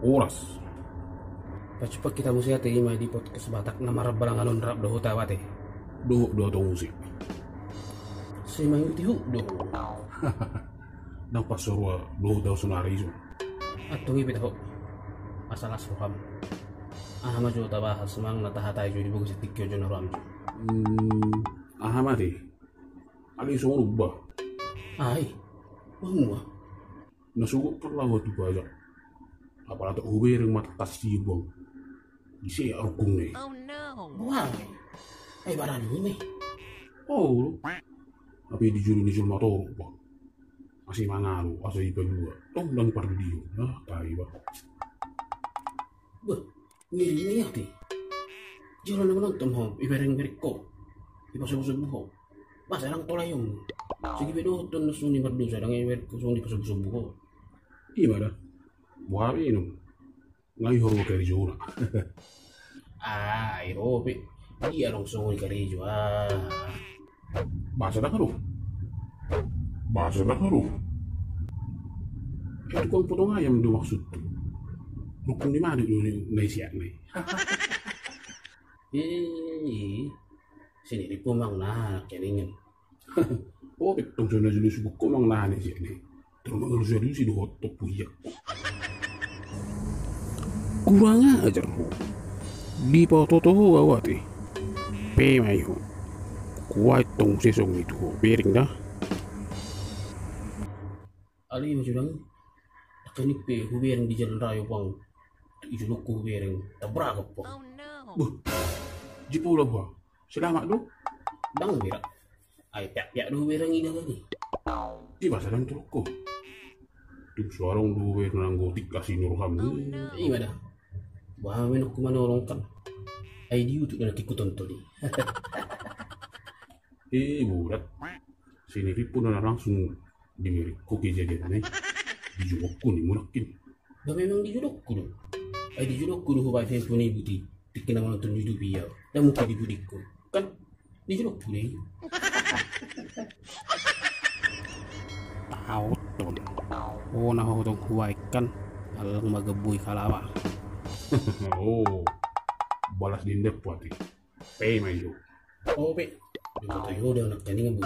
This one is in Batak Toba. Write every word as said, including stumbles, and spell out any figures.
Horas. Pacupak kita muse ate ima di podcast Batak na marbalangan on rap dohot au ate. Dohot do atong muse. Sai mangihuthihut do. Ndang parsoroa dohot au sonari ison. Antong i pe taho. Asa las roham. Aha ma jo tabahas manang na tahatai jo di bagas tingki on jo na roham jo. Hmm, aha ma ate? Alai songon on bah. Ai, bah mua. Na sogot parlaho tu pajak. Apala tak hubereng ma tangkas sibang. Ise ya rukung ne. Buang. Ai barani ne. Oh. Tapi di julu ni julu matoruk bah. Masih mangaru asa ipalua. Tong ndang pardudio. Nah, tai bah. Beh, ngeri na i ate. Jala na manonton ho, ibereng-bereng ho. Ipasobu-sobu ho. Masa ndang tolai on. Segi pe dohot on na songon i mardosa ndang ibereng ho songon i pasobu-sobu ho. Ima da. Boha be inum. Nga i ho ro karejo na. Ah, i ho pe. Dia dong songon i karejo ah. Bahasa da karo. Bahasa da karo. Itu kau potong ayam do maksud tu. Rukun di mana do na isiak na i. Eh, sini di pumang na keningen. Oh, pe tong sana julu subuk ko mang na ne isiak na i. Tong mang lu sana julu si dohot tok puyak. Kurang ajar ho. Dipaoto-oto ho au ate. Pe ma i ho. Kuat tong sesong itu ho. Bereng da. Alai ima sudah. Takkan i pe hubereng di jalan raya bang. Ijulukku hubereng. Tabragap bang. Buh. Jipola bang. Selamat do. Bang bira. Ai piak-piak do hubereng ida tadi. Di masa dan turukku. Tu suarong do hubereng nanggo tik kasi nurham. Ima da. Bah menuk kumanorong kan. Ai di YouTube dan tikku tonton di. Eh burat. Sini ripu na langsung. Di merikku kejadian na i. Di jolokku ni munakin. Bah memang di jolokku do. Ai di jolokku do hubaen handphone i buti. Tikki na manonton YouTube i au. Ndang mungkin di budikku. Kan di jolokku do i. Taoton. Oh na ho tong hubaen kan. Allang magabui kalawa. Oh. Balas dendam pati. Pe ma i do. Oh pe. Di foto i ho da anak tani ngebui.